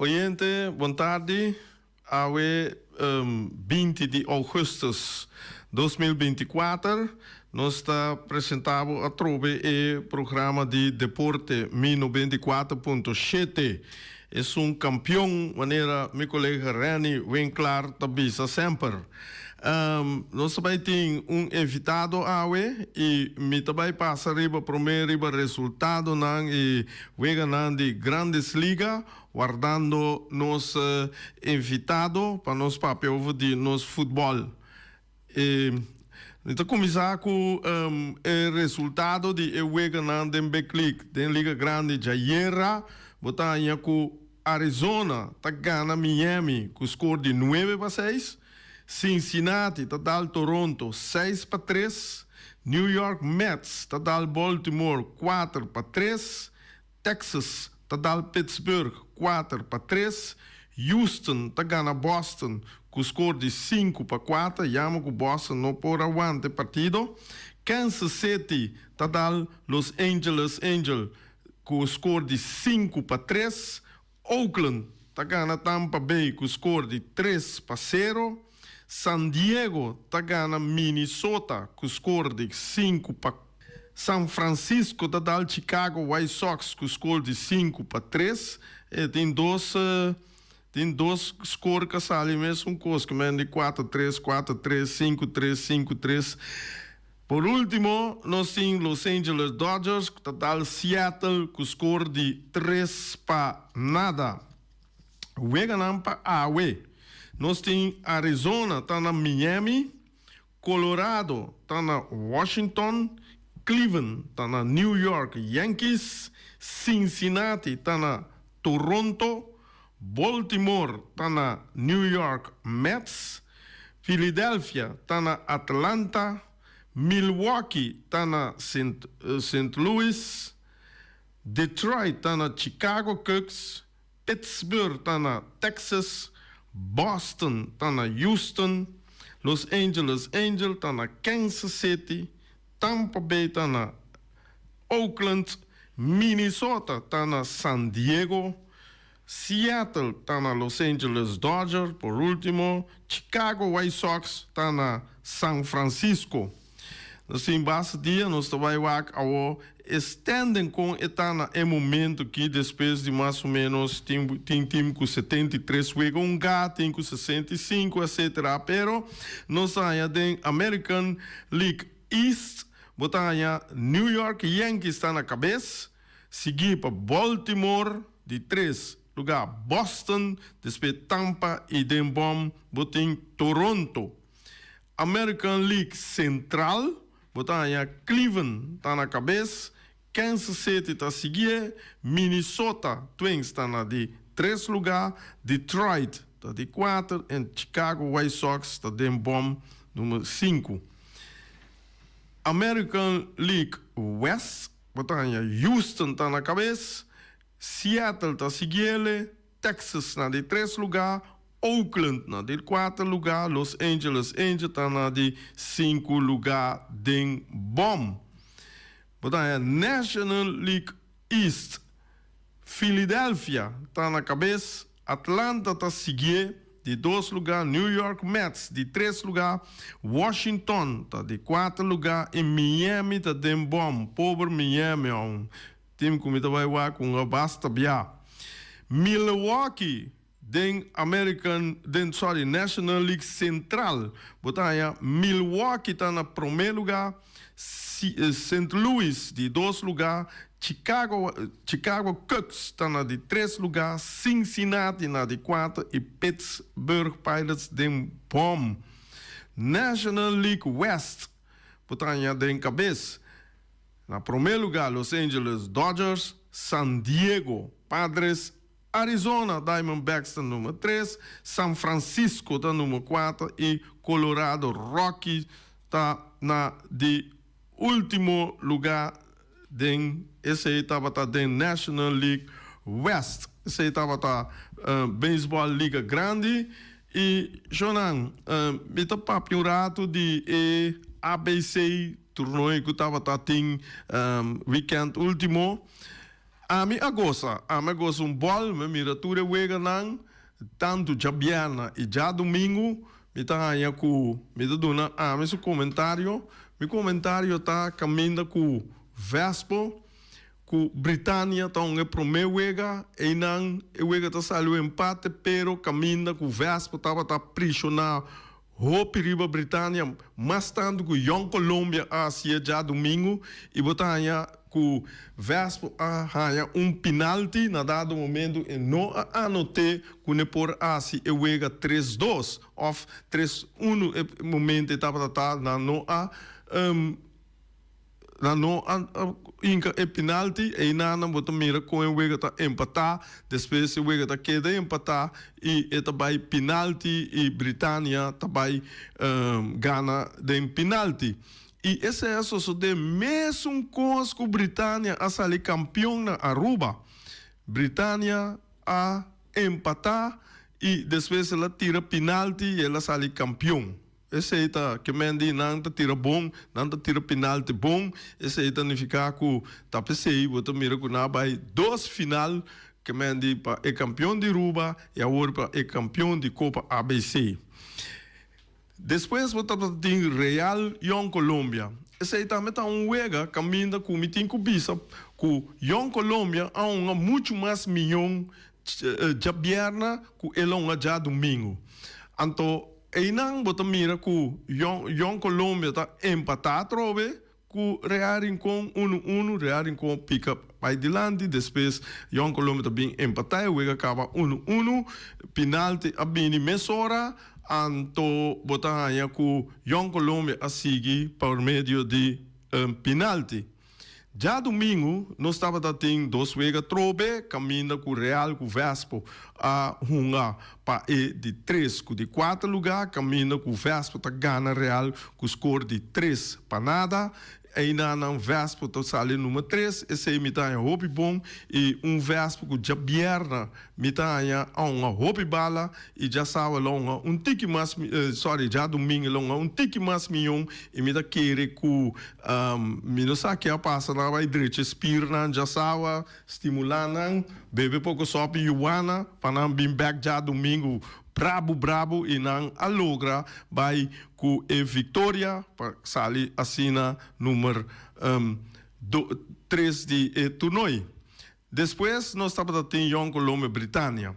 Oyente, bon tardi. Awe 20 di augustus 2024 nos ta presenta bo atrobe e programa di deporte Mi 94.7. Esun campeon, manera mi colega Renny Winklaar ta bisa semper. Nos ta bay tin un invitado awe y mi ta bay pasa riba prome riba resultadonan y weganan di Grandes Liga, wardando nos invitado pa nos papia over di nos futbol. E mi ta cuminsa cu e resultado di e weganan den Big League, den Liga Grandi djayera bo ta haña cu Arizona ta gana Miami cu score di 9-6, Cincinnati ta dal Toronto 6-3, New York Mets ta dal Baltimore 4-3, Texas ta dal Pittsburgh 4-3, Houston ta gana Boston cu score di 5-4, yama cu Boston no por a wanta e partido. Kansas City ta dal Los Angeles Angels cu score di 5-3, Oakland ta gana Tampa Bay cu score di 3-0, San Diego ta gana Minnesota cu score di 5 pa San Francisco ta dal Chicago White Sox cu score di 5-3. E tin dos score cu sali mesun cos cu men di 4-3, 4-3, 5-3, 5-3. Por ultimo, nos tin Los Angeles Dodgers cu ta dal Seattle cu score di 3-0. Weganan pa awe. Nos tin Arizona ta na Miami, Colorado ta na Washington, Cleveland ta na New York Yankees, Cincinnati ta na Toronto, Baltimore ta na New York Mets, Philadelphia ta na Atlanta, Milwaukee ta na St. Louis, Detroit ta na Chicago Cubs, Pittsburgh ta na Texas, Boston ta na Houston, Los Angeles Angels ta na Kansas City, Tampa Bay ta na Oakland, Minnesota ta na San Diego, Seattle ta na Los Angeles Dodgers, por ultimo, Chicago White Sox ta na San Francisco. Nos tin basta dia, nos ta bay wak awo standing con e ta na e momento aki despues di mas o menos tin team cu 73 wega hunga, tin cu 65, etc. Pero nos haya den American League East, bo ta haya New York Yankees ta na cabes, sigui pa Baltimore di 3 lugar, Boston, despues Tampa y den bom bo tin Toronto. American League Central, bo ta haya Cleveland ta na cabes, Kansas City ta sigui, Minnesota Twins ta na di 3 lugar, Detroit ta di 4 y Chicago White Sox ta den bom number 5. American League West, bo ta haya Houston ta na cabes, Seattle ta sigui, Texas na di 3 lugar, Oakland na di 4 lugar, Los Angeles Angels ta na di 5 lugar den bom. Bo ta haya National League East, Philadelphia ta na cabes, Atlanta ta sigui di 2 lugar, New York Mets di 3 lugar, Washington ta di 4 lugar y Miami ta den bom, pober Miami, un team cu mi ta bay wak un basta bia. Milwaukee den American, den, sorry, National League Central, bo ta haya Milwaukee ta na prome lugar, St. Louis di 2 lugar, Chicago Cubs ta na di 3 lugar, Cincinnati na di 4 y Pittsburgh Pirates den bom. National League West, bo ta haya den cabes, na prome lugar Los Angeles Dodgers, San Diego Padres, Arizona Diamondbacks ta number 3, San Francisco ta number 4 y Colorado Rockies ta na di ultimo lugar den esey tabata den National League West. Esey tabata baseball Liga Grandi y Jonan, mi ta papia un rato di e ABC torneo cu tabata tin weekend ultimo. Ami a gosa, ami a gosa un bòl, mi a mira tur e weganan, tantu djabièrnè i djadumingu, mi ta haña ku mi ta duna ami su komentario. Mi komentario ta kaminda ku Vespo ku Britania ta un e promé wega, einan e wega ta sali un empate pero kaminda ku Vespo tabata prishoná hopi riba Britania, mas tantu ku Jong Colombia a hasié djadumingu i bo ta haña ku Vespo a haña un pinalti na dado momento e no a anot'é ku ne por hasi e wega 3-2 òf 3-1 e momento e tabata ta nan no a Nan no a hinka e penalti, einan bo ta mira kon e wega ta empatá, despues e wega ta keda empatá i e ta bai penalti i Britania ta bai gana den penalti. I esei a sosodé mesun kos ku Britania a sali kampion na Aruba. Britania a empatá i despues el a tira penalti i el a sali kampion. Esei ta ke men di nan ta tira bon, nan ta tira penalti bon, esei ta nifiká ku ta p'esei bo ta mira ku nan a bai dos final ke men di pa e kampion di Ruba i awor pa e kampion di Kopa ABC. Despues bo tabata tin Real Jong Colombia. Esei tambe ta un wega kaminda ku mi tin ku bisa ku Jong Colombia a hunga muchu mas miyon djabièrnè ku el a hunga djadumingu. Anto Einan bo ta mira ku Jong Colombia ta empatá atrobe ku Real Rincon unu unu, Real Rincon pika bai dilanti, despues Jong Colombia ta bin empatá e wega kaba unu unu, pinalti a bini mesora, anto bo ta haña ku Jong Colombia a sigui por medio di pinalti. Djadumingu nos tabata tin dos wega trobe kaminda ku Real ku Vespo a hunga pa e di tres ku di kuater lugá kaminda ku Vespo ta gana Real ku skor di 3-0. Einanan Vespo ta sali number tres, esei mi ta haña hopi bon i un Vespo ku djabièrnè Mi ta haña a hunga hopi bala i djasawa lo hunga un tiki mas, sorry, djadumingu lo hunga un tiki mas mion i mi ta kere ku mi no sa ke a pasa, nan a bai drecha e spirnan djasawa, stimulá nan, bebe poko sòpi yuwana pa nan bin bèk djadumingu brabu brabu i nan a logra bai ku e viktoria pa sali asina numer tres di e toernooi. Despues nos tabata tin Jong Colombia Britania.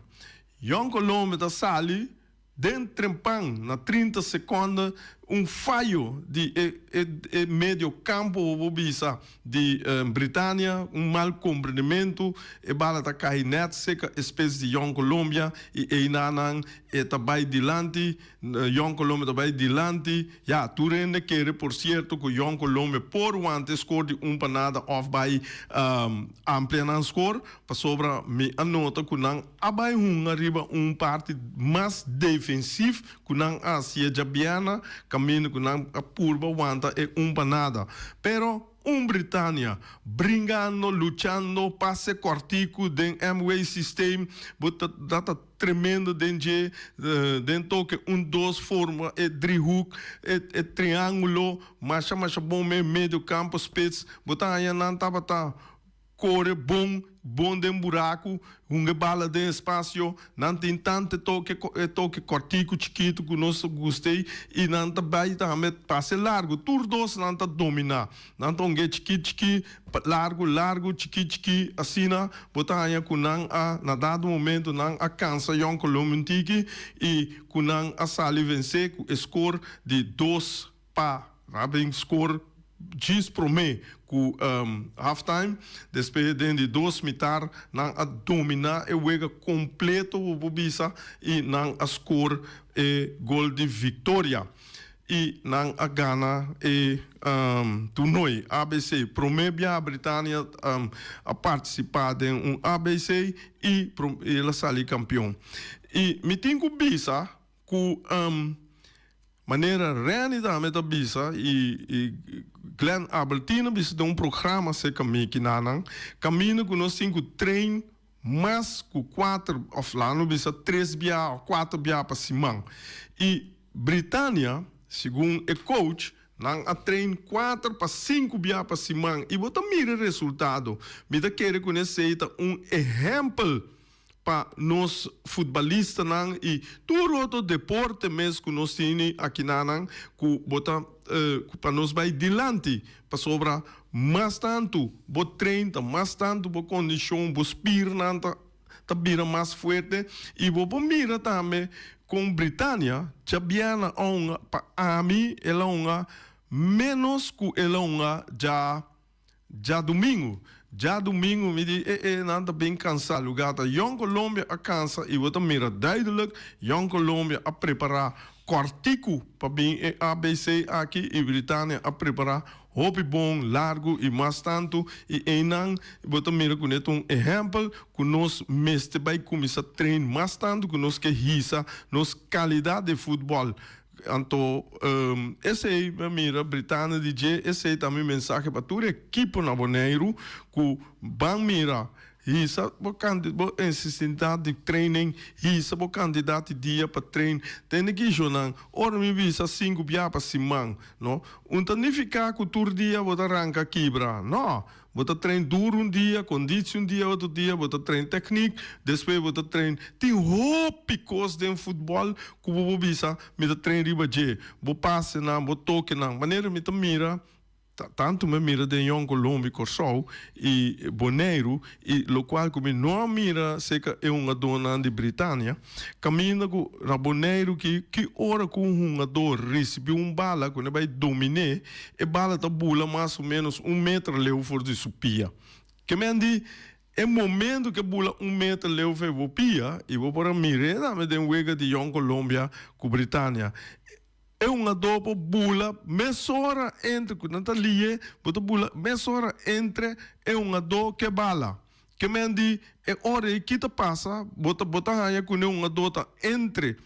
Jong Colombia ta sali den trempan na 30 seconde un fayo di e e medio campo bo por bisa di Britania, un mal comprendimento, e bala ta cay net seca e spits di Jong Colombia y eynanan e ta bay dilanti. Jong Colombia ta bai dilanti. Ya, tur hende kere por sierto ku Jong Colombia por wanta e skor di 1-0 òf bai amplia nan skor, pasobra mi a nota ku nan a bai hunga riba un parti mas defensif ku nan a hasié djabièrnè, kaminda ku nan a purba wanta e 1-0. Pero un Britania bringando, luchando, pase kòrtiku den Amway systeem, bo ta ta. Tremendo den dje, den toke un dos forma e driehoek, e e triangulo, masha masha bon me medio campo spits, bo ta haña nan tabata kore bon, bon den buraku, hunga e bala den espacio, nan tin tante toke, e toke kòrtiku chikitu ku nos gusta ei i nan ta bai tambe pase largu, tur dos nan ta dominá. Nan ta ung'é chikí chikí, largu largu, chikí chikí, asina bo ta haña ku nan a, na dado momento nan a kansa Jong Colombia un tiki i ku nan a sali vensé ku e skor di dos pa, nan a bin skor djis promé ku halftime, despues den di dos mitar nan a dominá e wega kompleto bo por bisa i nan a skor e gol di viktoria. I nan a gana e toernooi ABC. Prome bia Britania a participa den un ABC y el a sali campeon. Y mi tin cu bisa cu manera Renny tambe ta bisa y Glenn Albertino bisa den un programa cerca mi kinanan, caminda cu nos tin cu train mas cu cuater of laga nos bisa tres bia of cuater bia pa siman. Y Britania, segun e coach, Nan a train kuater pa sinku bia pa siman i bo ta mira e resultado. Mi ta kere ku esei ta un ehèmpel pa nos futbalistanan i tur otro deporte mes ku nos tini akinanan ku bo ta pa nos bai dilanti pasobra mas tantu bo train ta mas tantu bo kondishon bo spirnan ta ta bira mas fuerte i bo por mira tambe kon Britania djabièrnè a hunga pa ami el a hunga ménos ku el a hunga dja djadumingu. Djadumingu mi di e e nan ta bin kansa lugá ta Jong Colombia a kansa i bo ta mira duidelijk Jong Colombia a prepará kòrtiku pa bin e ABC aki i Britania a prepará Hopi bon, largu i mas tantu, i einan bo ta mira ku net un ehèmpel ku nos mester bai kuminsá train mas tantu ku nos ke hisa nos kalidat di futbòl. Anto esei mi a mira Britania di dje, esei ta mi mensahe pa tur ekipo na Boneiru ku ban mira Hisa bo kanti bo necesidad di training, hisa bo cantidad di dia pa train. Tende kishonan, ora mi bisa sinku bia pa siman, no un ta nifica cu tur dia bo ta ranca kibra, no. Bo ta train duro un dia, conditie un dia, otro dia bo ta train techniek, despues bo ta train. Tin hopi cos den futbol cu bo por bisa mi ta train riba dje, bo pasenan, bo tokenan. Manera mi ta mira. Tantu mi a mira den Jong Colombia, Kòrsou i Boneiru i lokual ku mi no a mira serka e hungadónan di Britania, kaminda ku na Boneiru ki ki ora ku un hungadó risibí un bala ku ne bai dominé, e bala ta bula mas o ménos un meter leu for di su pia. Ke men di e momento ku e bula un meter leu for bo pia i bo por a mir'é tambe den wega di Jong Colombia ku Britania. E hungadó por bula mesora entre ku nan ta li'é, bo ta bula mesora entre e hungadó ku e bala. Ke men di e ora ei ki ta pasa, bo ta bo ta haña ku e hungadó ta entre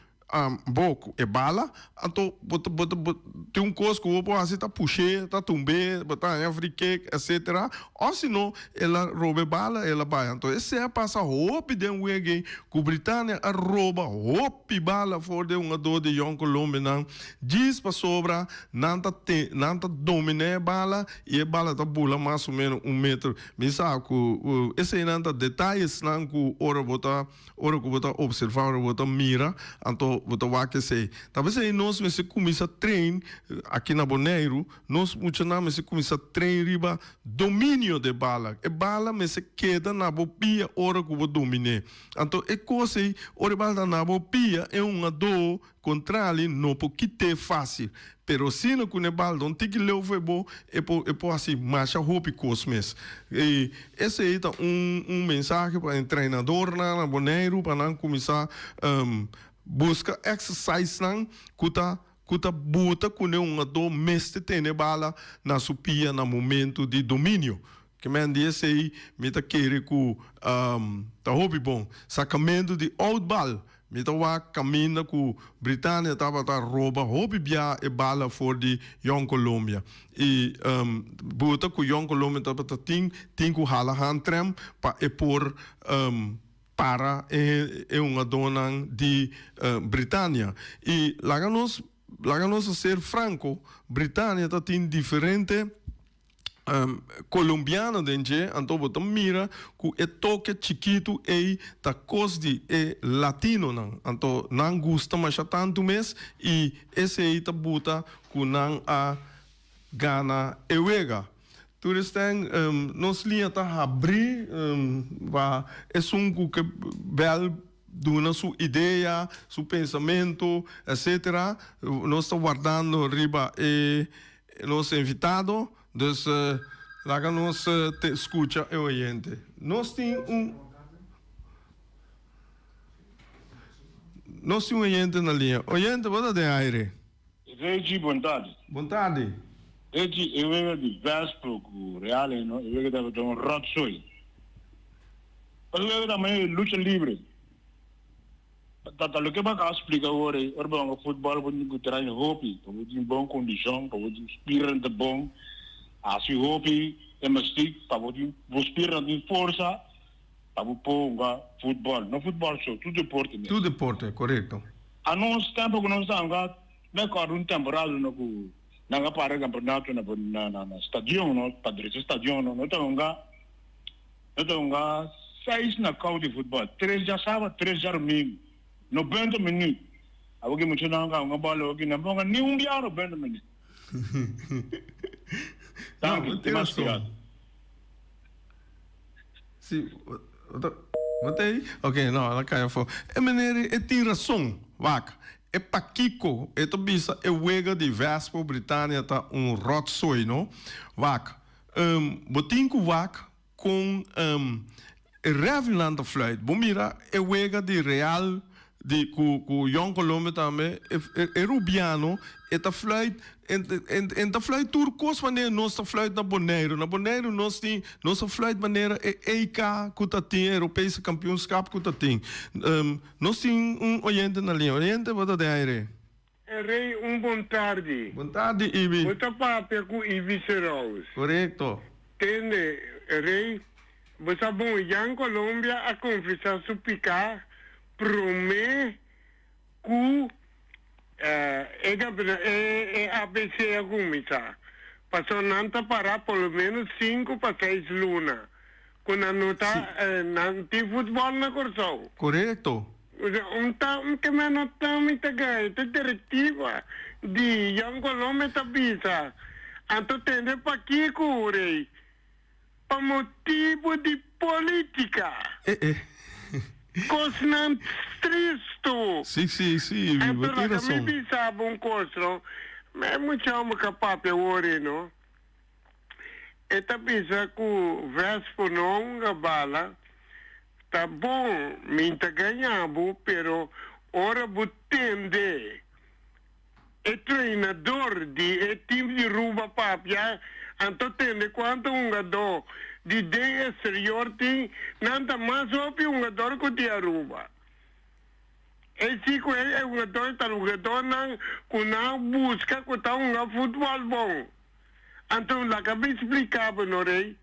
bo ku e bala, anto bo ta bo ta bo tin un kos ku bo por hasi ta push'é, ta tumb'é, bo ta haña free kick etcetera, òf si no el a roba e bala el a bai. Anto esei a pasa hopi den wega ei ku Britania a roba hopi. Pi bala for di hungadó di Jong Colombianan djis pasobra nan ta te nan ta dominá e bala i e bala ta bula mas o ménos un metro. Mi sa ku eseinan ta detayesnan ku ora bo ta ora ku bo ta opservá ora bo ta mira anto bo ta wak esei. Ta p'esei nos mester kuminsá train aki na Boneiru nos muchanan mester kuminsá train riba dominio di e bala. E bala mester keda na bo pia ora ku bo domin'é. Anto e kos ei, ora e bal ta na bo pia, e hungadó kontrali no por kit'é fásil. Pero asina ku e bal ta un tiki leu for bo, e por e por hasi masha hopi kos mes. I esei ta un un mensahe pa e trainadornan na Boneiru pa nan kuminsá buska exercisenan ku ta ku ta buta ku e hungadó mester tene bala na su pia na momento di dominio. Ke men di esei mi ta kere ku ta hopi bon. Sakamentu di out bal. Mi ta wak kaminda ku Britania tabata roba hopi bia e bala for di Jong Colombia. I buta ku Jong Colombia tabata tin tin ku hala handrem pa e por para e e hungadónan di Britania. I laga nos laga nos a ser franko, Britania ta tin diferente. Colombiano den dje, anto bo ta mira cu e toke chikitu ey ta cos di e latinonan, anto nan gusta masha tantu mes y esey ta buta cu nan a gana e wega. Tur esten nos liña ta habri pa esun cu ke bel duna su idea, su pensamento, etcetera. Nos ta wardando riba e nos invitado, dus laga nos te scucha e oyente. Nos tin un Nos tin un oyente na liña. Oyente, bo ta den aire. Reggie, bon tardi. Bon tardi. Reggie, e wega di Vespro cu Real ei no, e wega tabata un rotzooi. E wega ta manera di lucha libre. Ta ta loke bo a kaba splika awor ei, ora bo hunga futbòl bo tin ku train hopi pa bo tin bon kondishon, pa bo tin spiernan ta bon, hasi hopi gimnastiek pa bo tin bo spiernan tin forsa pa bo por hunga futbòl. No futbòl so, tur deporte mes. Tur deporte, korekto. Anos tempo ku nos ta hunga, mi a kòrda un temporada no ku. Nan a para campeonato na na na na stadion no, pa drecha stadion no. No ta hunga no ta hunga seis knockout di futbol, tres djasaba, tres djarumingu, nobenta minuut. Awor ki muchanan ka hunga bòl awor ki nan por hunga ni un biaha nobenta minuut. No, Danki, bo tin tin mas rason. cuidado. Si, bo ta ei? Ok, no, el a kai afó. E meneer e tin rason. Wak, e pakiko e ta bisa e wega di Vespo Britania ta un rotzooi, no? Wak, bo tin ku wak kon e refereenan ta fluit. Bo mira e wega di Real di ku ku Jong Colombia tambe e e Rubiano e ta fluit en en en ta fluit tur kos manera nos ta fluit na Boneiru. Na Boneiru nos tin nos ta fluit manera e EK ku ta tin Europese kampioenskap ku ta tin. Nos tin un oyente na liña. Oyente bo ta den aire. E Rey un bon tardi. Bon tardi Ibi. Bo ta papia ku Ibi Serous. Korekto. Tende, Rey, bo sa bon Jan Colombia a konfesá su piká promé ku e kampionato e ABC a kuminsá. Pasobra nan ta pará por lo ménos sinku pa seis luna ku nan no ta nan tin futbòl na Kòrsou. Korekto. Un ta un ke me no ta mi ta gaya te directiva di Jan Colome ta bisa anto tende pakiko rey pa motibo di politica. Eh eh. Cosnan tristo. Si si si Ivi bo Anto tin laga mi rason. bisa bo un cos no me mucha homber ka papia wori no e ta bisa cu Vespo no hunga bala. Ta bon, mi ta gaña bo, pero ora bo tende e trainador di e team di Ruba papia, anto tende cuanto hungador di den exterior tin, nan ta mas hopi hungador cu di Aruba. E si cu e hungador ta hungadornan cu nan busca cu ta hunga futbol bon. Anto laga mi splica bo no rey.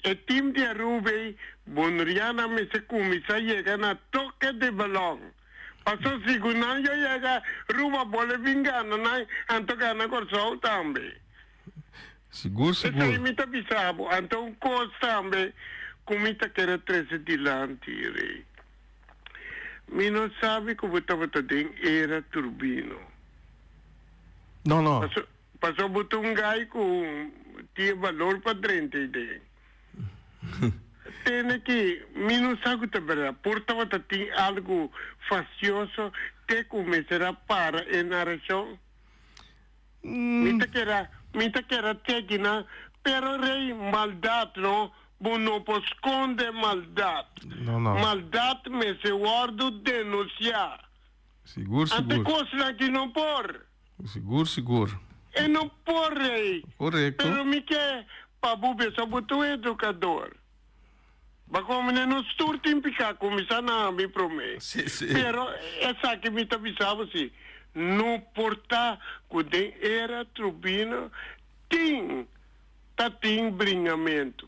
E team di Aruba ei Bonriana mester cuminsa yega na toque di balon. Paso si cu nan yo yega Ruba bole bin gana nan anto gana Corsou tambe. Sigur Esey sigur. mi ta bisa bo. Anto un cos tambe cu mi ta kere trece dilanti rey. Mi no sabi cu bo tabata den era Turbino. No no. Paso Paso bo ta un guy cu tin e balor pa drenta ei den. Tene ki mi no sa cu ta berdad. Por tabata tin algo fastioso te cu mester a para e naracion. Mi ta keda, mi ta keda teki nan, pero rey maldad no, bo no por sconde maldad. No, no. Maldad mester wordo denuncia. Sigur, Ante sigur. cosnan ki no por. Sigur sigur. E no por rey. Korekto. Pero mi ke pa bo besa bo ta un educador. Ba como ne nos tur tin pica cuminsa na ami prome. Si si. Pero esaki mi ta bisa bo si no por ta cu den era Trubino tin ta tin bringamento.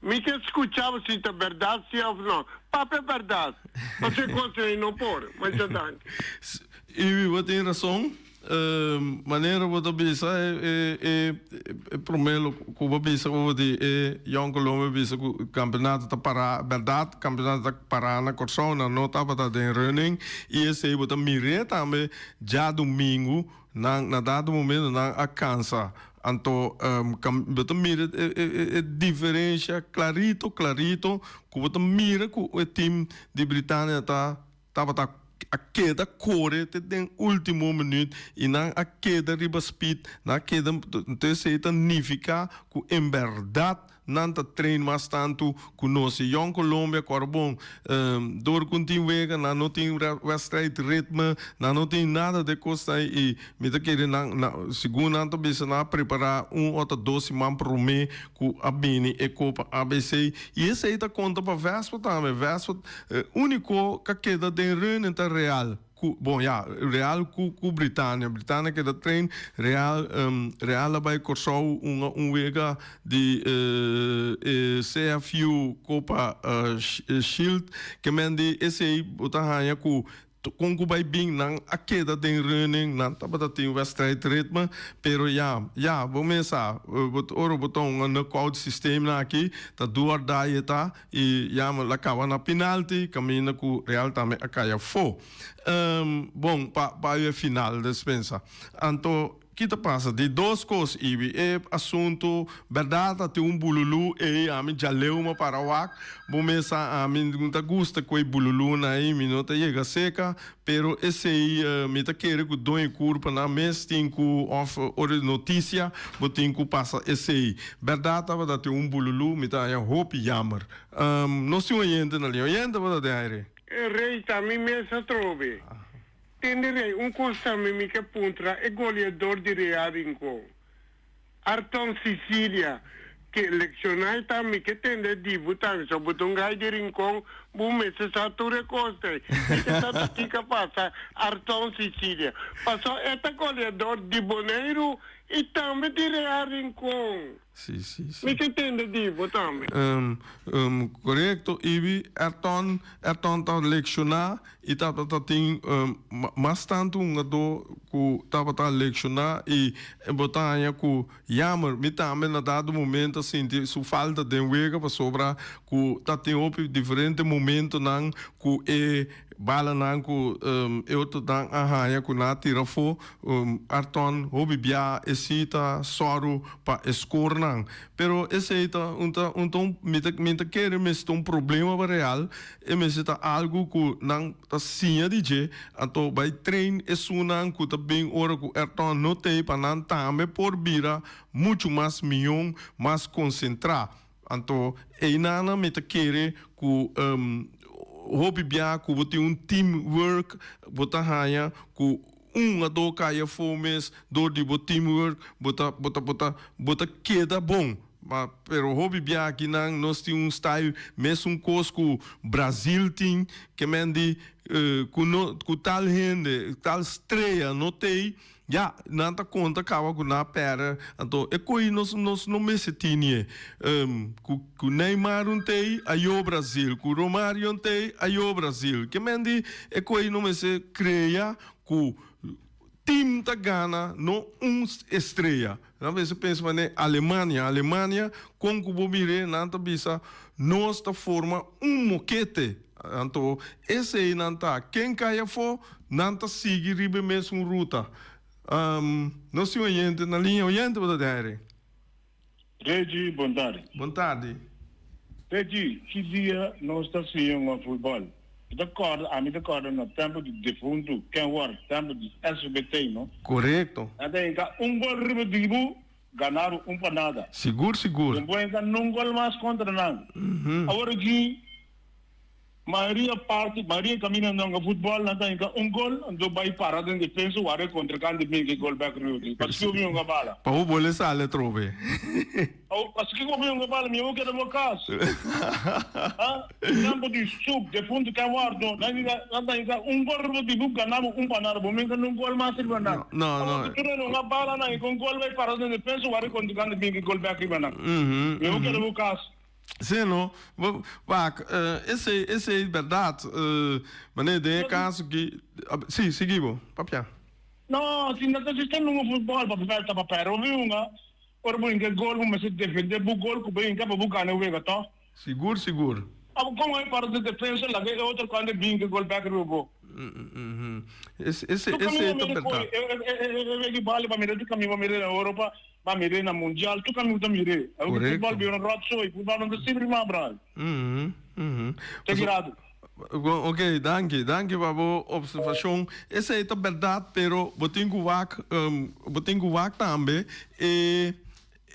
Mi ke scucha bo si ta berdad si of no. Papia berdad. Pasobra e cos ei no por. Masha danki. Iwi, bo tin rason. Manera bo ta bisa e e e prome lo cu bo bisa over di e Jong Colombia bisa cu campeonato ta para. Berdad campeonato ta para na Corsou, nan no tabata den running y esey bo ta mire tambe djadomingo nan na dado momento nan a cansa. Anto bo ta mira e diferencia clarito clarito cu bo ta mira cu e team di Britania ta tabata a keda core te den ultimo minuut y nan a keda riba speed nan a keda entonces esey ta nifica cu en berdad Nan ta train mas tantu ku nos. E Jong Colombia kòrda bon, dor ku tin wega nan no tin wedstrijd ritme, nan no tin nada de kosnan i mi ta kere nan segun nan ta bisa nan a prepará un òf ta dos siman promé ku a bini e Kopa ABC i esei ta konta pa Vespa tambe. Vespa úniko ka keda den reunion ta Real. Ku, bon ya, Real ku ku Britania. Britania keda train, Real Real a bai Kòrsou un a un wega di e CFU Kopa Shield. Ke men di esei bo ta haña ku Kon ku bai bin nan a keda den running, nan tabata tin wedstrijd ritme, pero ya, ya, bo mes sa, bo ora bo ta hunga knockout systeemnan aki, ta do or die e ta, i ya la kaba na penalti, kaminda ku Real tambe a kai afó. Bon, pa pa e final despensa. Anto. Ki ta pasa? Di dos kos, Ibi. E asuntu bèrdat a tin un bululú ei, ami djaleu ma para wak. Bo mes sa ami no ta gusta ku e bululúnan ei, mi no ta yega seka, pero esei mi ta kere ku doño kurpanan mes tin ku òf ora di notisia bo tin ku pasa esei. Bèrdat tabata tin un bululú, mi ta haña hopi yammer. Nos tin oyente na liña. Oyente bo ta den aire? E rei ta mi mes atrobe. Tende rei, un kos tambe mi ke puntra e goleador di Real Rincon, Arton Cicilia, ke lekshoná e ta mi ke tende di bo tambe, so bo ta un gai di Rincon, bo mester sa tur e kos ei. Mi ke sa ta kiko a pasa Arton Cicilia, paso e ta goleador di Boneiru i tambe di Real Rincon. Sí, sí, sí. Mi ke tende di bo tambe. Korekto, Ibi. Erton, Erton ta lekshoná i tabata tin mas tantu hungadó ku tabata lekshoná i bo ta haña ku yammer. Mi tambe na dado momento a sinti su falta den wega pasobra ku ta tin hopi diferente momentonan ku e Balanan ku e otronan a haña ku nan a tira afó, Arton hopi bia e si ta sòru pa e skornan. Pero esei ta un ta un ta un mi ta mi ta kere mester ta un problema pa Real, e mester ta algu ku nan ta siña di dje, anto bai train esunnan ku ta bin ora ku Ayrton no t'ei pa nan tambe por bira muchu mas mion, mas konsentrá. Anto eynana mi ta kere ku hopi bia ku bo tin un team work bo ta haña ku un a do kai afó mes dor di bo team work bo ta bo ta bo ta bo ta keda bon. Ma pero hopi bia akinan nos tin un style mesun kos ku Brazil tin ke men di ku no ku tal hende tal strea no t'ey. Ya, nan ta konta kaba ku nan a pèrdè, anto e koi nos nos no mester tini e. Ku ku Neymar un tei, ayó Brasil, ku Romario un tei, ayó Brasil. Ke men di e koi no mester krea ku tim ta gana, no un estrea. Nan mester pensa manera Alemania, Alemania kon ku bo mir'é nan ta bisa nos ta forma un mokete. Anto esei nan ta ken kai afó, nan ta sigui riba e mesun ruta. Nos tin oyente na liña. Oyente bo ta den aire? Reggie, bon tardi. Bon tardi. Reggie, ki dia nos ta siña hunga futbòl? Mi ta kòrda, ami ta kòrda na tempu di defuntu Ken Ward, tempu di SVBT, no? Korekto. Nan ta hinka un gol riba di bo, ganado un pa nada. Sigur, sigur. Bo por hinka nun gol mas kontra nan. Awor aki. Mayoria parti, mayoria caminda nan hunga futbol, nan ta hinca un gol, anto bay para den defensa wara e contrincante bin ke gol bek riba di. Paskiko mi hunga bala? Pa bo bole sali atrobe. Awo, paskiko mi hunga bala? Mi a keda bo cas. Ha? Tempo di soep, defunto ken ward no, nan hinca, nan ta hinca un gol riba di bo, gana bo un pa nada, bo mi hinca nun gol mas riba nan. No, no. Awo, tur nan hunga bala, nan hinca un gol bay para den defensa wara e contrincante bin ke gol bek riba nan. Mi a keda bo cas. Sí, no. Wak, esei, esei bèrdat. Manera den e kaso ki, sí, sigui bo, papia. No, si no ta asistí nunga futbòl pa vèlt ta pa pèrdè bo hunga, ora bo hinka gol bo mester defendé bo gol ku bo hinka pa bo gana e wega tò. Sigur, sigur. Abo kon e para di defensa laga e otro kante bin hinka gol bèk riba bo. Esei, esei ta bèrdat. E wega bali pa mira tur kaminda bo mira na Europa. Ba mir'é na mundial, tur kami ku ta mir'é. Awe ku futbòl bira un ròtsooi, futbòl no ta sirbi mas, bròder. Te grado. Ok, danki. Danki pa bo observashon. Esei ta bèrdat, pero bo tin ku wak, bo tin ku wak tambe e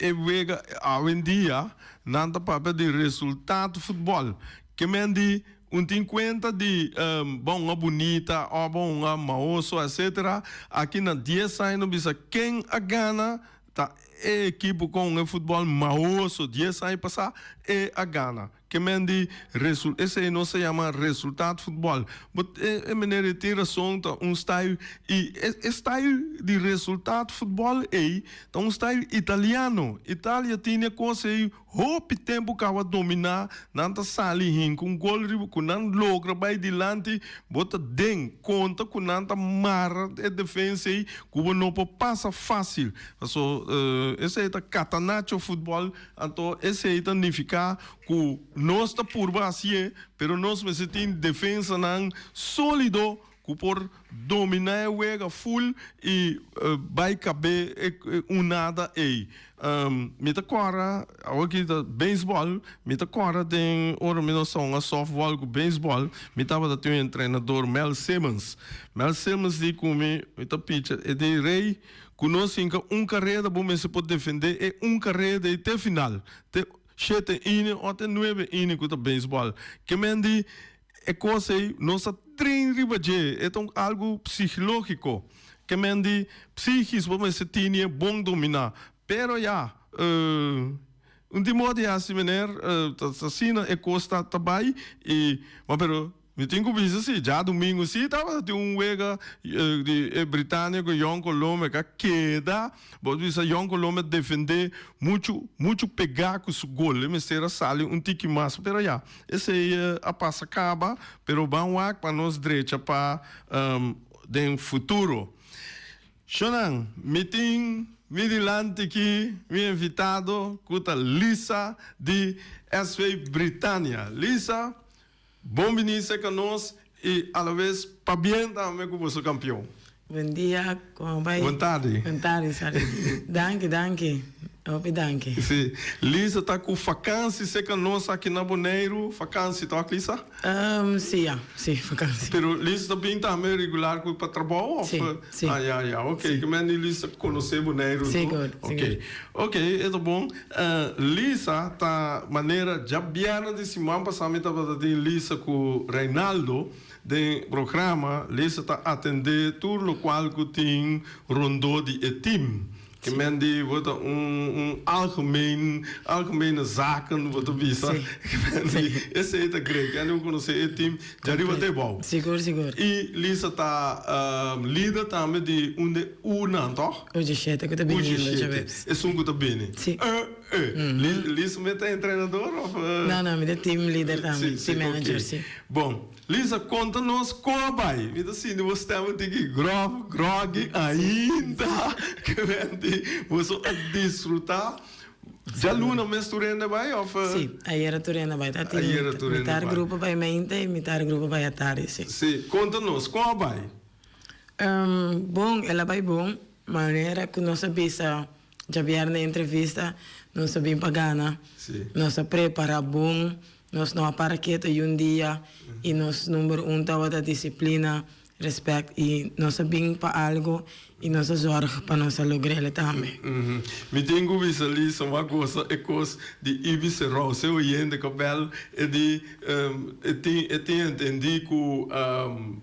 e wega awendia nan ta papia di resultat futbòl. Ke men di Un tin cuenta di bo hunga bunita o bo hunga maoso etc. Aki na dies aña no bisa ken a gana ta e ekipo kon e futbòl mahoso dies aña pasá e a gana. Ke men di resul esei nos ta yama resultaat futbòl. But e e meneer ei tin rason ta un style i e e style di resultaat futbòl ei ta un style italiano. Italia tin e kos ei hopi tempu kaba dominá nan ta sali hinka un gol riba ku nan logra bai dilanti bo ta den konta ku nan ta mara e defensa ei ku bo no por pasa fásil. Paso esei ta catanaccio futbòl. Anto esei ta nifiká ku nos ta purba hasié, pero nos mester tin defensanan sólido ku por dominá e wega ful i bai kab'é e un nada ei. Mi ta kòrda, awor ki ta beisbòl, mi ta kòrda den ora mi nos ta hunga sòftbòl ku beisbòl, mi tabata tin un entrenador, Mel Simmons. Mel Simmons di ku mi, mi ta picha, e di, Rey, Ku nos hinka un kareda bo mester por defendé e un kareda ei te final, te shete inning o te nuebe inning ku ta beisbòl. Ke men di e kos ei nos ta train riba dje, e ta un algu psiglógiko. Ke men di psikis bo mester tini e bon dominá. Pero ya, un tin moda di hasi meneer, ta asina e kos ta ta bai i, ma pero. Mi tin ku bisa si, djadumingu si tabata tin un wega di e Britania ku Jong Colombia ka keda, bo bisa Jong Colombia defende muchu muchu pegá ku su gol, e mester a sali un tiki mas, pero ya, esei a pasa kaba, pero ban wak pa nos drecha pa den futuro. Shonnan, mi tin mi dilanti ki mi invitado ku ta Lisa di SV Britania. Lisa. Bon bini serka nos y alabes pabien tambe cu boso campeon. Bon dia, como bai? Bon tardi. Bon tardi, sorry. Danki, danki. Hopi danki. Si. Lisa ta cu vakantie serka nos aki na Boneiru. Vakantie toch, Lisa? Si, ya. Si, vakantie. Pero Lisa ta bin tambe regular cu pa trabou of? Si, si. Ah, ya, ya. Ok. Ke men di Lisa conoce Boneiru Si, good, si, Ok. good. Ok, e ta bon. Lisa ta manera djabièrnè di siman pasá mi tabata tin Lisa ku Reinaldo den programa. Lisa ta atendé tur lokual ku tin rondó di e tim. Ke men di bo ta un un algemeen algemene zaken bo ta bisa. Ke men di esei ta great. Kende bo konosé e tim djariba te bou. Sigur sigur. I Lisa ta lider tambe di un de unan tòg? Ocho shete ku ta biniendo djaweps. Esun ku ta bini. Si. Lisa mi ta entrenador of? No, no, mi ta team leader tambe. Team manager, si. Bon, Lisa konta nos kon a bai. Mi ta sinti bo stem un tiki grof, groggy ainda. Ke menti boso a disfruta. Djaluna mes tur hende bai of? Si, ayera tur hende bai. Ta tin mitar grupo bai mainta i mitar grupo bai atardi, si. Si, konta nos kon a bai. Bon, el a bai bon. Manera ku nos a bisa djabièrnè den entrevista, nos a bin pa gana. Nos a prepará bon, nos no a para ketu yun dia i nos number un tabata disiplina, rèspèt i nos a bin pa algu i nos a zòrg pa nos a logr'el tambe. Mi tin ku bisa Lisa un gosa e kos di Ibi Serou, se oyente ku a bèl e di E tin e tin entendi ku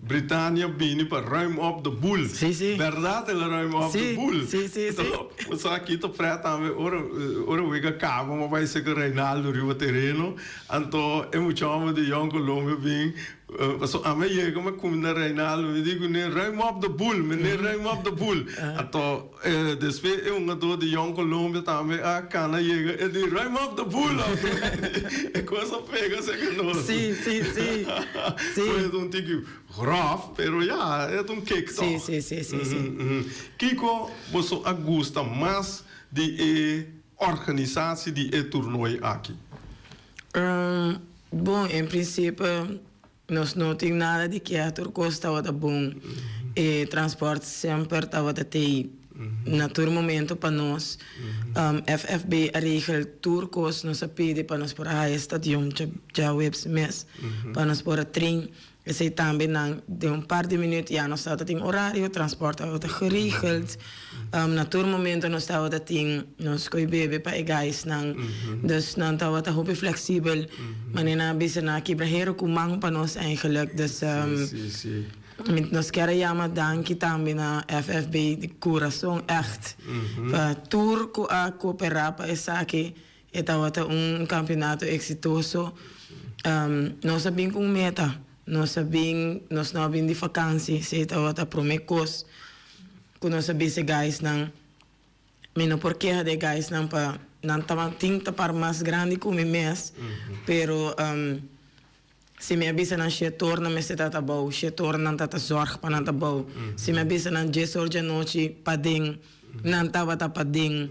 Britania bini pa ruim op de boel. Sí, sí. Bèrdat el a ruim op de boel. Sí, sí, sí. Bo sa aki ta prèt tambe ora ora wega kaba bo bai seka Reinaldo riba tereno anto e mucha hòmber di Jong Colombia bin pasobra ami a yega mi a kuminda Reinaldo mi di kuné ruim op de boel meneer ruim op de boel anto Despues e hungadó di Jong Colombia tambe a kana yega e di ruim op de boel E kos a pega serka nos. Sí, sí, sí. Sí. Pues e ta un tiki grof, pero ya, e ta un kick toch. Sí, sí, sí, sí, sí. Kiko boso a gusta mas di e organisatie di e toernooi aki? Bon, en principe Nos no tin nada di keha, tur kos tabata bon. E transport semper tabata tei na tur momento pa nos. FFB a regel tur kos nos a pidi pa nos por a haya stadion djaweps mes pa nos por a train. Esei tambe nan den un par di minuut ya nos tabata tin orario, transport tabata geregeld. Na tur momento nos tabata tin nos koe bebe pa e guysnan. Dus nan tabata hopi flexibel. Manera nan a bisa nan a kibra hero ku man pa nos eigenlijk. Dus. Sí, sí. Nos kier a yama danki tambe na FFB di kurason ègt pa tur ku a koperá pa esaki. E tabata un kampionato eksitoso. Nos a bin ku un meta. Nos a bin, nos no a bin di fakansi. Esei tabata promé kos ku nos a bisa e guysnan. Mi no por keha di e guysnan pa nan tabatin ta par mas grandi ku mi mes, pero si mi a bisa nan shetor nan mester ta ta bou, shetor nan ta ta zorg pa nan ta bou. Si mi a bisa nan diesor djanochi paden, nan tabata paden.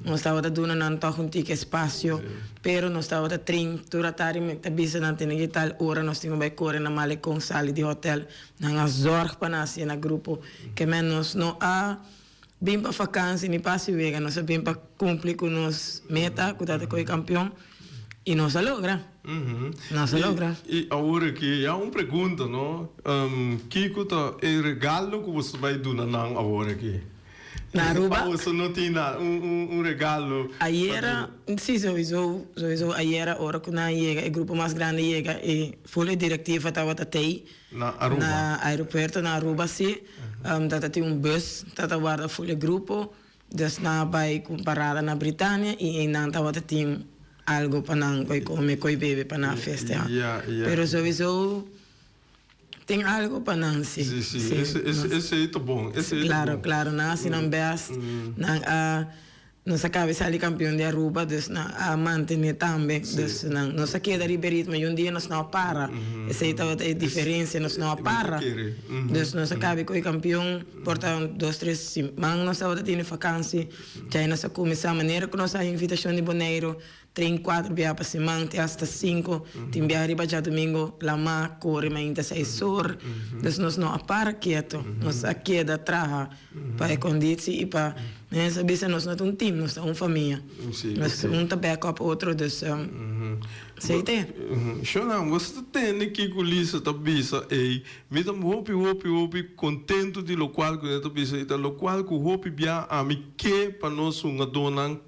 Nos tabata duna nan tog un tiki espasio, pero nos tabata trin tur atari mi ta bisa nan tene ki tal ora nos tin ku bai kore na Malecon sali di hotel. Nan a zorg pa nan hasi na grupo. Ke men nos no a Bin pa vakansi ni pa hasi wega, nos a bin pa kumpli ku nos meta ku ta ta koe kampion i nos a logra. Nos a logra. I awor aki ya un pregunta no, kiko ta e regalo ku boso ta bai duna nan awor aki? Na Aruba? Pa boso no tin nada, un regalo. Ayera, si souiso, souiso ayera ora ku nan yega, e grupo mas grandi yega e ful e direktiva tabata tei. Na Aruba. Na aeropuerto na Aruba si. Tata tin un bus tata warda ful e grupo. Dus nan a bai ku parada na Britania i einan tabata tin algo pa nan koi kome, koi bebe pa nan festeha. Pero souiso tin algo pa nan si. Si, si. Esei ta bon. Esei ta bon. Claro, claro. Nan a hasi nan best. Nan a. Nos a cabe sali campeon di Aruba, dus nan a mantene tambe. Dus nan, nos a keda riba e ritmo y un dia nos no a para. Esey tabata e diferencia, nos no a para. Dus nos a cabe cu e campeon, por ta un dos tres siman nos tabata tene vakantie. Djai nos a cuminsa manera cu nos a haña invitacion di Boneiru, Tren kuater biaha pa siman te hasta sinku. Tin biaha riba djadumingu lama kore mainta seis or. Dus nos no a para ketu. Nos a keda traha pa e konditsi i pa mens a bisa nos no ta un team, nos ta un famia. Nos un ta back up otro dus esei ta e. Shona, bo sa ta tende kiko Lisa ta bisa ei. Mi ta hopi hopi hopi kontentu di lokual ku e ta bisa i ta lokual ku hopi biaha ami ke pa nos hungadónan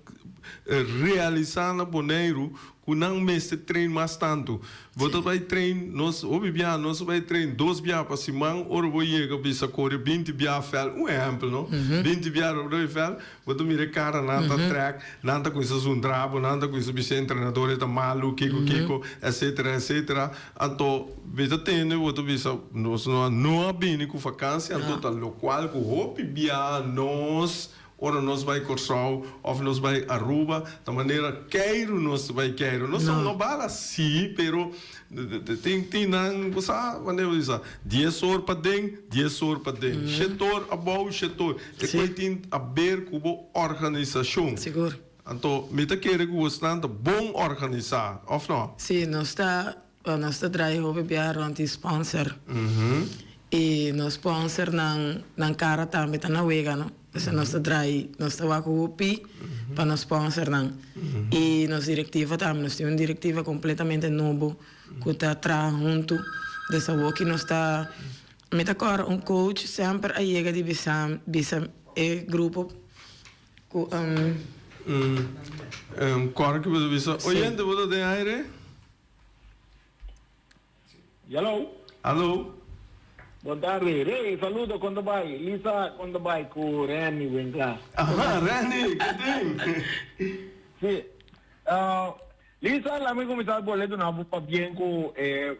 Realisá na Boneiru ku nan mester train mas tantu. Bo ta bai train, nos hopi biaha nos ta bai train dos biaha pa siman, ora bo yega bisa kore binti biaha vèl, un ehèmpel no, binti biaha rònt vèl, bo ta mira e kara nan ta trèk, nan ta kuminsá zundra bo, nan ta kuminsá bisa e entrenador e ta malu, kiko kiko, etsetera etsetera. Anto mi ta tende bo ta bisa nos no a bini ku fakansi, anto ta lokual ku hopi biaha nos Ora nos bai Kòrsou òf nos bai Aruba ta manera keiru nos ta bai keiru. Nos no no bala sí, pero tin tin nan bo sa manera bo bisa dies or paden, dies or paden, shete or abou, shete or. E koi tin aber ku bo organisashon. Sigur. Anto mi ta kere ku bosnan ta bon organisá, òf no? Sí, nos ta Nos ta draai hopi biaha rond di sponsor. I nos sponsornan nan kara tambe ta na wega no. P'esei nos ta draai, nos ta wak hopi pa nos sponsornan. I nos direktiva tambe, nos tin un direktiva kompletamente nobo ku ta traha huntu. Dus awoki nos ta, mi ta kòrda un coach semper a yega di bisa bisa e grupo ku. Kòrda ki bo ta bisa, Oyente bo ta den aire? Hello. Hallo. Bon tardi. Rey, saludo, con ta bai? Lisa, con ta bai cu Renny Winklaar? Aha, Renny, ke tin? Si. Lisa, laat mi cuminsa bolbe duna bo pabien cu e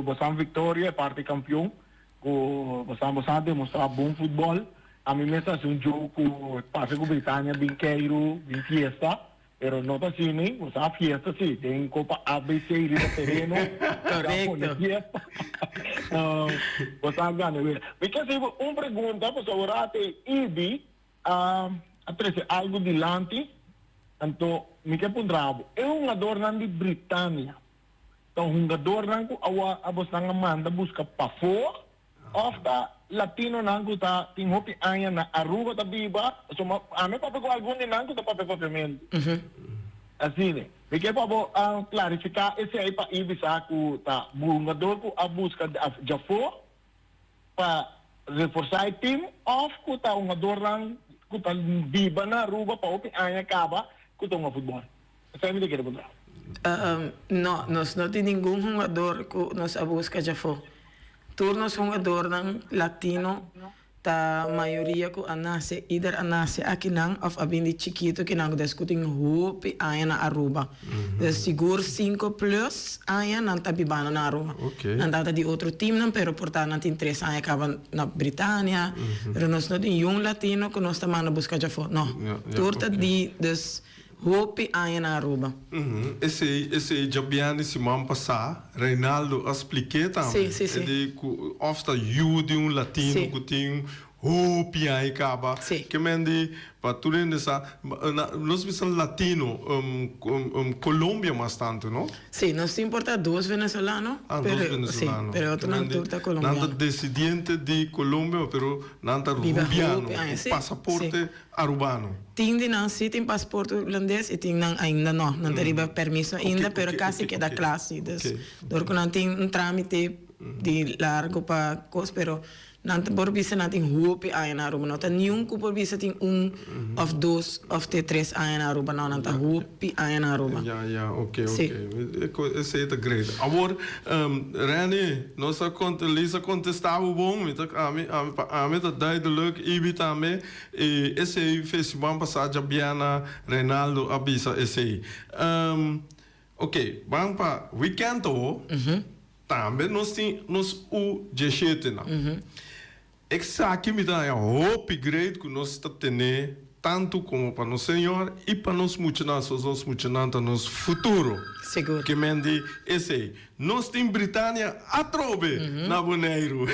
bosan victoria, e parti campeon, cu bosan bosan a demostra bon futbol. Ami mes a haci un joke cu pasa cu Britania bin keiru, bin fiesta. Pero no ta así ni, bo sa fiesta si, den Copa ABC riba tereno, Correcto. pone fiesta. Bo sa gana weer. Mi ke hasi bo un pregunta, pasobra ora te Ibi a a trece algo dilanti, anto mi ke puntra bo, e hungadornan di Britania ta hungadornan ku awa a bosnan a manda buska pafó Of ta latinonan ku ta tin hopi aña na Aruba ta biba, pasobra ami papia ku algun di nan ku ta papia papiamentu. Asina. Mi ke pa bo klarifiká esei pa i bisa ku ta hungador ku a buska djafó pa reforsá e tim òf ku ta hungadornan ku ta biba na Aruba pa hopi aña kaba ku ta hunga futbòl. Esei mi ta kere puntra. No, nos no tin ningun hungador ku nos a buska djafó. Tur nos hungadornan latino ta mayoria ku a nase, ider a nase akinan òf a bin di chikitu kinan ku des ku tin hopi aña na Aruba. Dus sigur sinku plus aña nan ta bibando na Aruba. Nan tabata di otro teamnan pero por ta nan tin tres aña kaba na Britania. Pero nos no tin yun latino ku nos ta manda buska djafó. No. Tur ta di dus Hopi aña na Aruba. Esey, esey djabièrnè siman pasá Reinaldo a splik'é tambe. Sí, sí, sí. E di ku òf ta yu di un latino ku tin hopi aña kaba. Sí. Ke men di pa tur hende sa, nos bisa latino, Colombia mas tantu, no? Sí, nos tin por ta dos venezolano. Ah, dos venezolano. Sí, pero otronan tur ta colombiano. Nan ta desidiente di Colombia, pero nan ta rubiano, ku pasaporte Arubano. Tin di nan si tin pasport hulandes y tin nan ainda no. Nan ta riba permiso ainda pero casi keda cla si. Dus dor cu nan tin un tramite di largo pa cos pero nan ta por bisa nan tin hopi aña na Aruba. No ta niun cu por bisa tin un of dos of te tres aña na Aruba no nan ta hopi aña na Aruba. Ya ya ok ok esey ta great. Awor Renny nos a Lisa contesta bo bon mi ta ami pa ami ta duidelijk Ibi tambe. E esei fe siman pasá djabièrnè Reinaldo a bisa esei. Oké, ban pa wikènt awo. Tambe nos tin nos U dieshetenan. Esaki mi ta haña hopi great ku nos ta tene tantu komo pa nos señor i pa nos muchanan, sos nos muchanan ta nos futuro. Sigur. Ke men di esei. Nos tin Britania atrobe na Boneiru.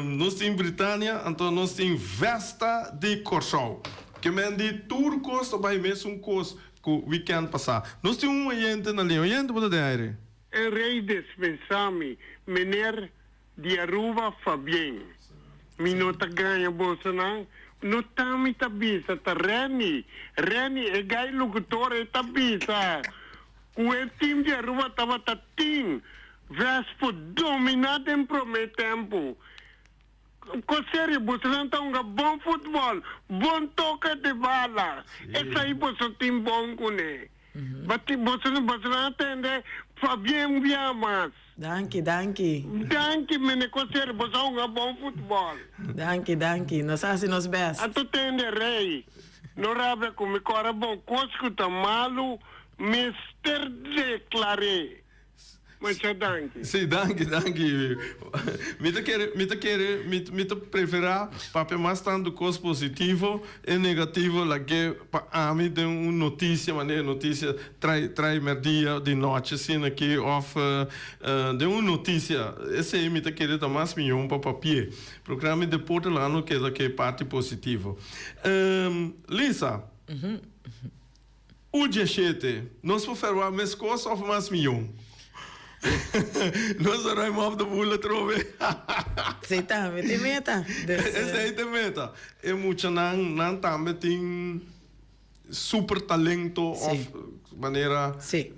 Nos tin Britania, anto nos tin Vesta di Kòrsou. Ke men di tur kos ta bai mesun kos ku wikènt pasá. Nos tin un oyente na liña. Oyente bo ta den aire? E rey despensa mi, meneer di Aruba Fabien. Mi no ta gaña bosonan, no ta mi ta bisa, ta Renny. Renny, e guy locutor e ta bisa cu e team di Aruba tabata tin Vespo domina den prome tempo. Con serio, bosonan ta hunga bon futbol, bon toke di bala. Esai boso tin bon cune. Bati boso boso nan a tende Fabien bia mas. Danki danki. Danki mene Coser boso a hunga bon futbol. Danki danki nos a hasi nos best. Anto tende rey no rabia cu mi cora bon cos cu ta malu mester declare. Masha danki. Sí, danki, danki. Mi ta kere, mi ta kere, mi, mi ta preferá papia mas tantu kos positivo e negativo lag'é pa ami den un notisia, manera notisia trai, trai mèrdia di nochi asina aki òf den un notisia. Esei mi ta kere ta mas mihó pa papi'é. Programa di deporte laga no keda ku e parti positivo. Lisa. U dieshete, nos por ferwagt meskos òf mas mihó? Nos a ruim op de boel atrobe. Esei tambe ta e meta. Esei ta e meta. E muchanan nan tambe tin super talento òf manera. Sí.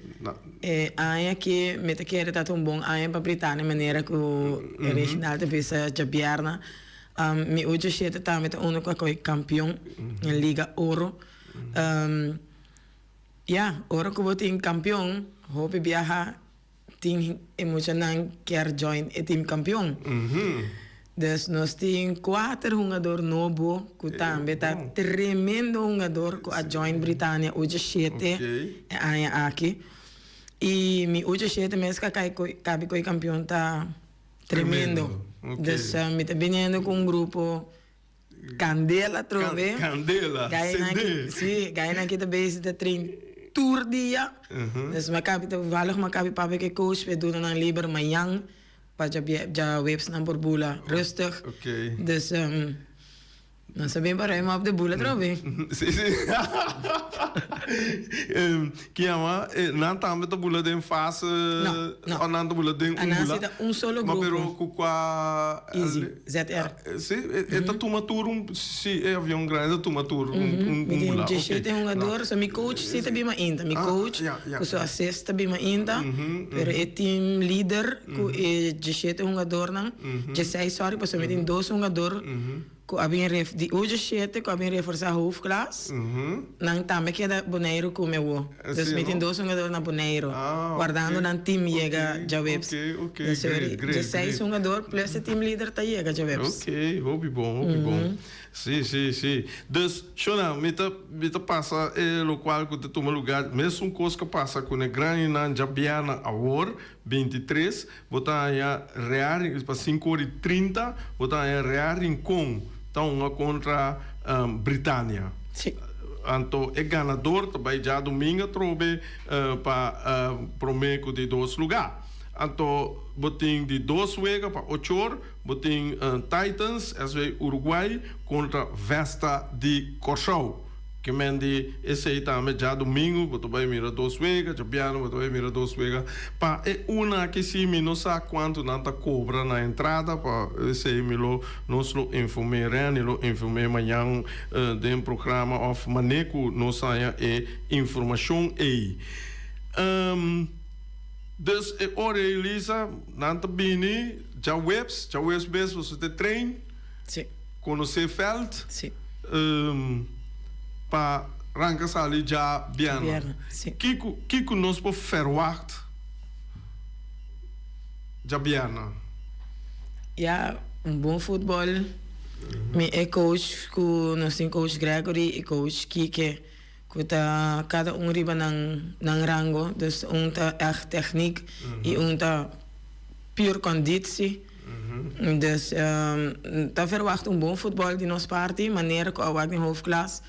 E aña aki mi ta kere ta ta un bon aña pa Britania manera ku Reginald ta bisa djabièrnè. Mi u dieshete tambe ta unu ku a kohe kampion den Liga Oro. Ya, ora ku bo tin kampion, hopi biaha tin e muchanan kier join e team kampion. Dus nos tin kuater hungador nobo ku tambe ta tremendo hungador ku a join Britania ocho shete e aña aki. I mi ocho shete mes ka kai kabi ku e kampion ta tremendo. Dus mi ta biniendo ku un grupo. Candela atrobe. Candela, cendé. Sí, gainan ki ta bezig ta train tur dia. Dus mi a kabi toevallig mi a kabi papia ku e coach pa e duna nan liber mañan pa djaweps nan por bula rustig. Dus nos a bin pa ruim op de bula atrobe. Sí, sí. Ki yama nan tambe ta bula den fase? No, no. Of nan ta bula den un bula? Nan si ta un solo grupo. Ma pero ku kua? Easy, ZR. Si, e ta tuma tur un, si e avion grandi ta tuma tur un un Mi tin bula. diesshete hungador, so mi coach si ta bima inta. Mi coach ku su assist ta bima inta, pero e team leader ku e diesshete hungadornan, diesseis sorry, pasobra mi tin dos hungador. Ku a bin ref di uju shete ku a bin reforsá hoofdklas, nan tambe keda Boneiru ku mi awo. Dus mi tin dos hungador na Boneiru, wardando nan team yega djaweps. Dus djeseis hungador plus e team leader ta yega djaweps. Ok, hopi bon, hopi bon. Si, si, si. Dus, shona, mi ta mi ta pasa e lokual ku ta tuma lugá, mesun kos ku a pasa ku e grandinan djabièrnè awor, 23, Bo ta haña Real pa sinku ora i 30, bo ta haña Real Rincon ta hunga kontra Britania. Sí. Anto e ganador ta bai djadumingu atrobe pa promé ku di dos lugá. Anto bo tin di dos wega pa ocho or, bo tin Titans, SV Uruguay, kontra Vesta di Kòrsou. Ke men di esei tambe djadumingu bo ta bai mira dos wega, djabièrnè bo ta bai mira dos wega. Pa e una aki si mi no sa kuantu nan ta kobra na entrada, pa esei mi lo nos lo inform'é, Renny lo inform'é mañan den programa òf manera ku nos haña e informashon ei. Dus e ora ei Lisa, nan ta bini djaweps, djaweps mes boso ta train. Sí. Konosé vèlt. Sí. Pa ranka sali dja bièrnè. Bièrnè, sí. Kiko, kiko nos por fèrwagt dja bièrnè? Ya, un bon futbòl. Mi e coach ku nos tin coach Gregory i coach Kike ku ta kada un riba nan nan rango. Dus un ta ègt tèknik i un ta pure konditsi. Dus ta verwacht un bon futbol di nos parti, manera ku a wak den hoofdklas.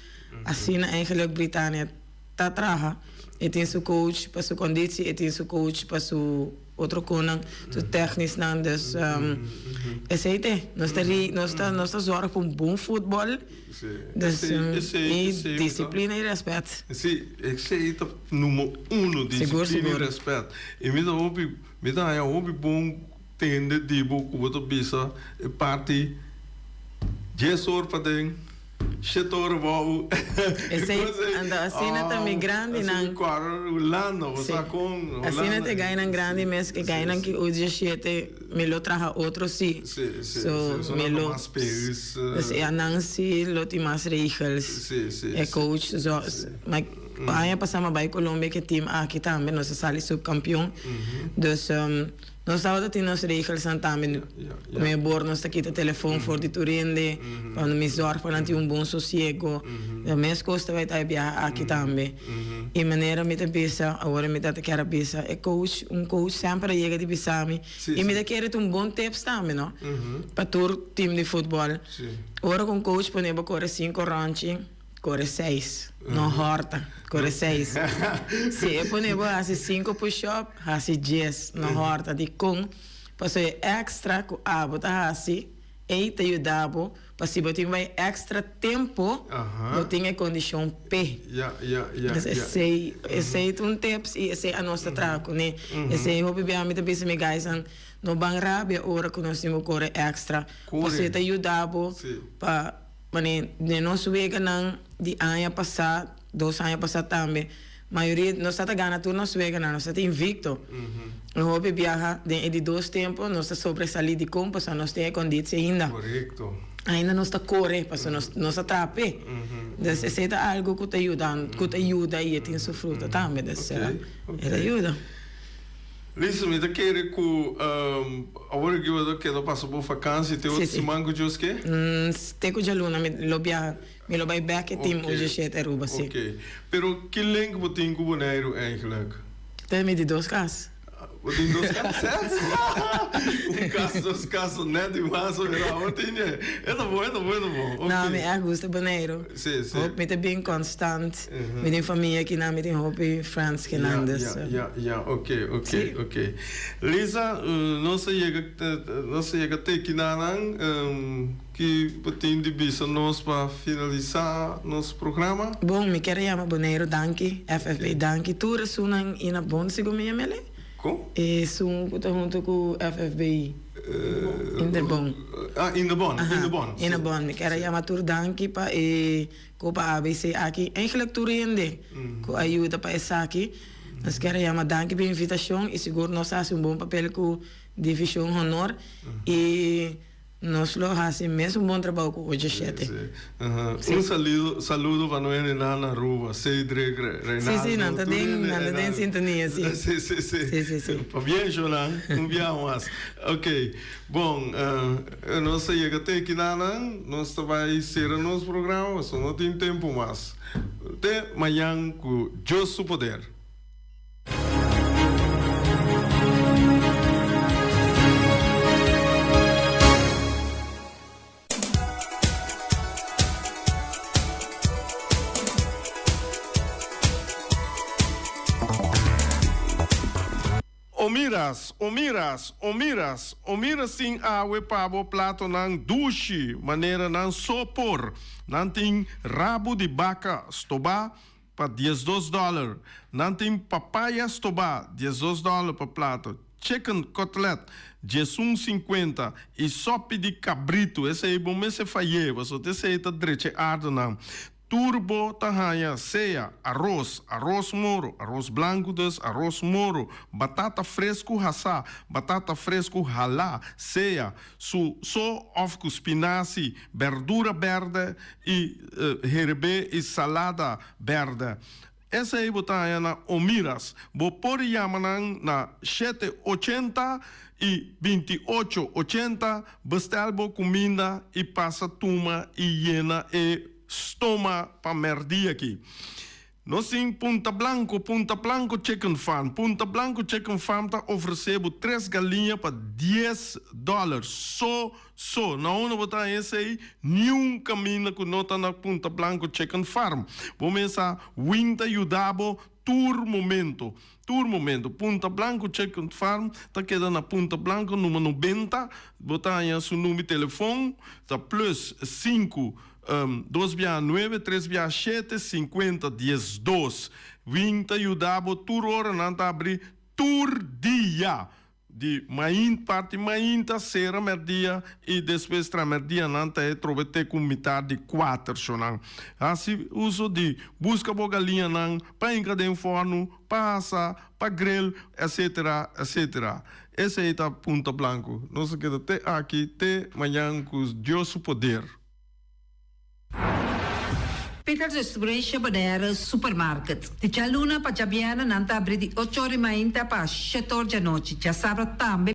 Asina eigenlijk Britannia ta traha. E tin su coach pa su konditie, e tin su coach pa su otro konan, su technischnan. Dus esei te. Nos ta ri, nos ta nos ta zorg pa un bon futbol. Dus i disiplina i respet. Si, esei ta numero uno, disiplina i respet. I mi ta hopi, mi ta haña hopi bon. Tende di bo ku bo ta bisa e parti dies or paden, shete or abou. Esei, anto asina ta mi grandinan. Asina kòrda Hulanda, bo sa kon Hulanda. Asina ta e gainan grandi mes, e gainan ki ui diesshete mi lo traha otro si. Si, si, si, mi lo. Mas peris. Dus e anan si lo tin mas regels. Si, si, si. E coach zo, ma aña pasá mi a bai Colombia ku e team aki tambe, nos a sali subkampion. Dus. Nos tabata tin nos regelsnan tambe. Mi bor nos ta kita telefon for di tur hende, pa mi zorg pa nan tin un bon sosiego. E mes kos ta bai ta e biaha aki tambe. I manera mi ta bisa, awor mi ta kier a bisa e coach, un coach semper a yega di bisa mi, i mi ta kere ta un bon tips tambe no, pa tur team di futbol. Ora ku un coach pone bo kore sinku ròntji, Kore seis. No hòrta. Kore seis. Si e pone bo hasi sinku push-up, hasi djes. No hòrta. Dikon? Pasobra e èkstra ku abo ta hasi, ei ta yuda bo pa si bo tin bai èkstra tempu, bo tin e kondishon p'e. Pues esei, esei ta un tips i esei anos ta traha kuné. Esei hopi bia mi ta bisa mi guysnan, no ban rabia ora ku nos tin ku kore èkstra. Pasobra e ta yuda bo pa. Mane den nos weganan di aña pasá, dos aña pasá tambe, mayoria nos ta ta gana tur nos weganan, nos ta ta invicto. E hopi biaha den e di dos tempo nos ta sobresalí dikon pasobra nos tin e konditie ainda. Korekto. Ainda nos ta kore pasobra nos nos a traha p'e. Dus esei ta algu ku ta yuda ku ta yuda i e tin su fruta tambe, dus e ta yuda. Listo, mi ta kere ku awor aki bo ta keda pasa bo vakansi te otro siman ku Dios ke? Te ku djaluna mi lo biaha, mi lo bai bek e tim uji shete Aruba, si. Ok, pero ki link bo tin ku Boneiru eigenlijk? Ta mi di dos kas. Bo tin dos kas? Un kas, dos kas, net di mas, pero awor tin e. E ta bon, e ta bon, e ta bon. Ok. No, mi ègt gusta Boneiru. Si, si. Hopi, mi ta bien konstant. Mi tin famia kinan, mi tin hopi friends kinan, dus. Ya, ya, ya, ok, ok, ok. Lisa, nos a yega, nos a yega te kinanan, ki bo tin di bisa nos pa finalisa nos programa? Bon, mi kier a yama Boneiru danki, FFB danki, tur esunnan i na bon segun mi yam'el? Kon? Esun ku ta huntu ku FFB. Interbon. Ah, Indebon, Indebon. Indebon, mi kier a yama tur danki pa e. Copa ABC aki eigenlijk tur hende cu a yuda pa esaki. Nos kier a yama danki pa e invitacion y sigur nos a haci un bon papel cu Division Honor y. Nos lo hasi mesun bon trabou ku ocho shete. Sí. Un saludo, saludo pa nos hendenan na Aruba, Cedric, Reinaldo. Sí, sí, nan ta den, nan ta den sintonia, sí. Sí, sí, sí. Sí, sí, sí. Pabien, Shonan, un biaha mas. Ok, bon, nos a yega te kinanan, nos ta bai sera nos programa, pasobra no tin tempu mas. Te mañan ku Dios su poder. Omiras, omiras, omiras, omiras tin awe pa bo platonan dushi manera nan so por. Nan tin rabu di baka stobá, pa 12 dòler. Nan tin papaya stobá, 12 dòler pa plato, chicken cutlet, 11 50, i sòpi di kabritu. Esei bo mester fay'é, pasobra esei ta drecha e ardunan. Tur bo ta haña sea aros, aros moro, aros blanku dus, aros moro, batata fresku hasá, batata fresku halá, sea su so òf ku spinasi, bèrdura bèrdè i herebé i salada bèrdè. Esei bo ta haña na Omiras. Bo por yama nan na 7 80 i 28 80, bestèl bo kuminda i pasa tuma i yena e stoma pa mèrdia aki. Nos tin Punta Blanco, Punta Blanco Chicken Farm. Punta Blanco Chicken Farm ta ofresé bo tres galiña pa 10 dòler. So, so. Na unda bo ta haña esei? Niun kaminda ku no ta na Punta Blanco Chicken Farm. Bo mesa win ta yuda bo tur momento. Tur momento. Punta Blanco Chicken Farm ta keda na Punta Blanco number 90. Bo ta haña su number telefòn ta +5 2 bia 9 3 bia 7 50 12. Win ta yuda bo tur ora, nan ta abri tur dia. Di main parti mainta sera merdia i despues tra merdia nan ta e trobe te ku mitar di kuater shonan. Hasi uso di buska bo galiñanan pa hinka den fòrnu, pa hasa, pa grill, etc. Etc. Esei ta Punta Blanco. Nos a keda te aki te mañan ku Dios su poder. Peter Distribution Bonaire Supermarket. Di djaluna pa djabièrnè nan ta abri di 8 or di mainta pa 7 or di anochi. Djasabra tambe.